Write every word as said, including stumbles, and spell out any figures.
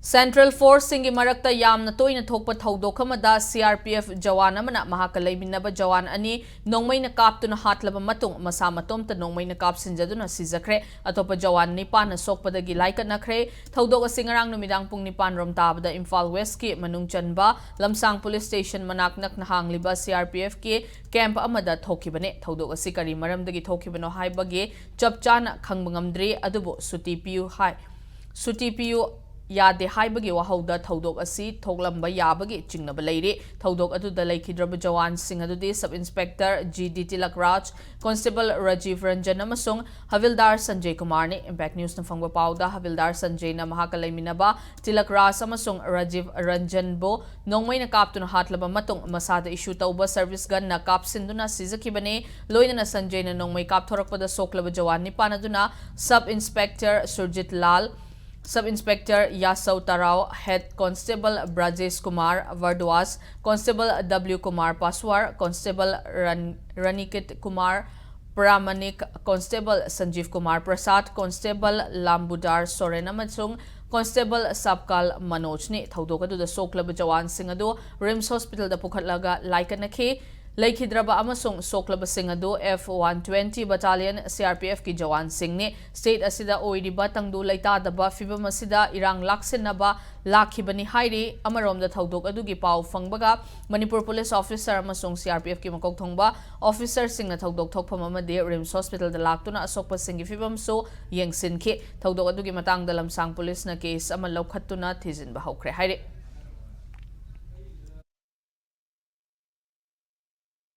Central ꯐꯣꯔꯁꯁꯤꯡꯒꯤ ꯃꯔꯛꯇ ꯌꯥꯝꯅ ꯇꯣꯏꯅ ꯊꯣꯛꯄ ꯊꯧꯗꯣꯛ ꯑꯃꯗ ꯁꯤ ꯑꯥꯔ ꯄꯤ ꯑꯦꯐ ꯖꯋꯥꯟ ꯑꯃꯅ ꯃꯍꯥꯛꯀ ꯂꯩꯃꯤꯟꯅꯕ ꯖꯋꯥꯟ ꯑꯅꯤ ꯅꯣꯡꯃꯩꯅ ꯀꯥꯞꯇꯨꯅ ꯍꯥꯠꯂꯕ ꯃꯇꯨꯡ, ꯃꯁꯥ ꯃꯇꯣꯝꯇ ꯅꯣꯡꯃꯩꯅ ꯀꯥꯞꯁꯤꯟꯖꯗꯨꯅ ꯁꯤꯖꯈ꯭ꯔꯦ꯫ ꯑꯇꯣꯞꯄ ꯖꯋꯥꯟ ꯅꯤꯄꯥꯟꯅ ꯁꯣꯛꯄꯗꯒꯤ ꯂꯥꯏꯀꯠꯅꯈ꯭ꯔꯦ꯫ ꯊꯧꯗꯣꯛ ꯑꯁꯤ ꯉꯔꯥꯡ ꯅꯨꯃꯤꯗꯥꯡ ꯄꯨꯡ ꯅꯤꯄꯥꯟ ꯔꯣꯝ ꯇꯥꯕꯗ ꯏꯝꯐꯥꯜ ꯋꯦꯁꯀꯤ ꯃꯅꯨꯡ ꯆꯟꯕ ꯂꯝꯁꯥꯡ ꯄꯨꯂꯤꯁ ꯁ꯭ꯇꯦꯁꯟ ꯃꯅꯥꯛ ꯅꯛꯅ ꯍꯥꯡꯂꯤꯕ ꯁꯤ ꯑꯥꯔ ꯄꯤ ꯑꯦꯐꯀꯤ ꯀꯦꯝꯞ ꯑꯃꯗ ꯊꯣꯛꯈꯤꯕꯅꯤ꯫ ꯊꯧꯗꯣꯛ ꯑꯁꯤ ꯀꯔꯤ ꯃꯔꯝꯗꯒꯤ ꯊꯣꯛꯈꯤꯕꯅꯣ ꯍꯥꯏꯕꯒꯤ ꯆꯞ ꯆꯥꯅ ꯈꯪꯕ ꯉꯝꯗ꯭ꯔꯤ, ꯑꯗꯨꯕꯨ ꯁꯨꯇꯤ ꯄꯤꯌꯨ ꯍꯥꯏ, ꯁꯨꯇꯤ ꯄꯤꯌꯨ ꯌꯥꯗꯦ ꯍꯥꯏꯕꯒꯤ ꯋꯥꯍꯧꯗ ꯊꯧꯗꯣꯛ ꯑꯁꯤ ꯊꯣꯛꯂꯝꯕ ꯌꯥꯕꯒꯤ ꯆꯤꯡꯅꯕ ꯂꯩꯔꯤ꯫ ꯊꯧꯗꯣꯛ ꯑꯗꯨꯗ ꯂꯩꯈꯤꯗ꯭ꯔꯕ ꯖꯋꯥꯟꯁꯤꯡ ꯑꯗꯨꯗꯤ sub inspector G D Tilak Raj, constable Rajiv Ranjan ꯑꯃꯁꯨꯡ ꯍꯕꯤꯜꯗꯥꯔ ꯁꯟꯖꯦ ꯀꯨꯃꯥꯔꯅꯤ꯫ ꯏꯝꯄꯦꯛ ꯅ꯭ꯌꯨꯁꯅ ꯐꯪꯕ ꯄꯥꯎꯗ, ꯍꯕꯤꯜꯗꯥꯔ ꯁꯟꯖꯦꯅ ꯃꯍꯥꯛꯀ ꯂꯩꯃꯤꯟꯅꯕ ꯇꯤꯂꯛ ꯔꯥꯖ ꯑꯃꯁꯨꯡ ꯔꯥꯖꯤꯚ ꯔꯟꯖꯟꯕꯨ ꯅꯣꯡꯃꯩꯅ ꯀꯥꯞꯇꯨꯅ ꯍꯥꯠꯂꯕ ꯃꯇꯨꯡ, ꯃꯁꯥꯗ ꯏꯁꯨ ꯇꯧꯕ ꯁꯔꯚꯤꯁ ꯒꯟꯅ ꯀꯥꯞꯁꯤꯟꯗꯨꯅ ꯁꯤꯖꯈꯤꯕꯅꯤ꯫ ꯂꯣꯏꯅꯅ ꯁꯟꯖꯦꯅ ꯅꯣꯡꯃꯩ ꯀꯥꯞꯊꯣꯔꯛꯄꯗ ꯁꯣꯛꯂꯕ ꯖꯋꯥꯟ ꯅꯤꯄꯥꯟ ꯑꯗꯨꯅ sub inspector Surjeet Lal, sub inspector Yasau Tarao, head constable Brajesh Kumar Bhardwaj, constable W Kumar Paswan, constable ꯔꯟ-, ꯔꯅꯤꯀꯤꯠ ꯀꯨꯃꯥꯔ ꯄ꯭ꯔꯥꯃꯥꯅꯤꯛ, ꯀꯣꯟꯁꯇꯦꯕꯜ ꯁꯟꯖꯤꯚ ꯀꯨꯃꯥꯔ ꯄ꯭ꯔꯁꯥꯗ, ꯀꯣꯟꯁꯇꯦꯕꯜ ꯂꯥꯝꯕꯨꯗꯥꯔ ꯁꯣꯔꯦꯟ ꯑꯃꯁꯨꯡ ꯀꯣꯟꯁꯇꯦꯕꯜ ꯁꯕꯀꯥꯜ ꯃꯅꯣꯖꯅꯤ꯫ ꯊꯧꯗꯣꯛ ꯑꯗꯨꯗ ꯁꯣꯛꯂꯕ ꯖꯋꯥꯟꯁꯤꯡ ꯑꯗꯨ ꯔꯤꯝꯁ ꯍꯣꯁꯄꯤꯇꯥꯜꯗ ꯄꯨꯈꯠꯂꯒ ꯂꯥꯏꯀꯠꯅꯈꯤ꯫ ꯂꯩꯈꯤꯗ꯭ꯔꯕ ꯑꯃꯁꯨꯡ ꯁꯣꯛꯂꯕꯁꯤꯡ ꯑꯗꯨ F one twenty battalion C R P ꯑꯦꯐꯀꯤ ꯖꯋꯥꯟꯁꯤꯡꯅꯤ꯫ ꯁ꯭ꯇꯦꯠ ꯑꯁꯤꯗ ꯑꯣꯏꯔꯤꯕ ꯇꯪꯗꯨ ꯂꯩꯇꯥꯗꯕ ꯐꯤꯚꯝ ꯑꯁꯤꯗ ꯏꯔꯥꯡ ꯂꯥꯛꯁꯤꯟꯅꯕ ꯂꯥꯛꯈꯤꯕꯅꯤ ꯍꯥꯏꯔꯤ꯫ ꯑꯃꯔꯣꯝꯗ ꯊꯧꯗꯣꯛ ꯑꯗꯨꯒꯤ ꯄꯥꯎ ꯐꯪꯕꯒ ꯃꯅꯤꯄꯨꯔ ꯄꯨꯂꯤꯁ ꯑꯣꯐꯤꯁꯔ ꯑꯃꯁꯨꯡ ꯁꯤ ꯑꯥꯔ ꯄꯤ ꯑꯦꯐꯀꯤ ꯃꯀꯣꯛ ꯊꯣꯡꯕ ꯑꯣꯐꯤꯁꯔꯁꯤꯡꯅ ꯊꯧꯗꯣꯛ ꯊꯣꯛꯐꯝ ꯑꯃꯗꯤ ꯔꯤꯝꯁ ꯍꯣꯁꯄꯤꯇꯥꯜꯗ ꯂꯥꯛꯇꯨꯅ ꯑꯁꯣꯛꯄꯁꯤꯡꯒꯤ ꯐꯤꯚꯝꯁꯨ ꯌꯦꯡꯁꯤꯟꯈꯤ꯫ ꯊꯧꯗꯣꯛ ꯑꯗꯨꯒꯤ ꯃꯇꯥꯡꯗ ꯂꯝꯁꯥꯡ ꯄꯨꯂꯤꯁꯅ ꯀꯦꯁ ꯑꯃ ꯂꯧꯈꯠꯇꯨꯅ ꯊꯤꯖꯤꯟꯕ ꯍꯧꯈ꯭ꯔꯦ ꯍꯥꯏꯔꯤ꯫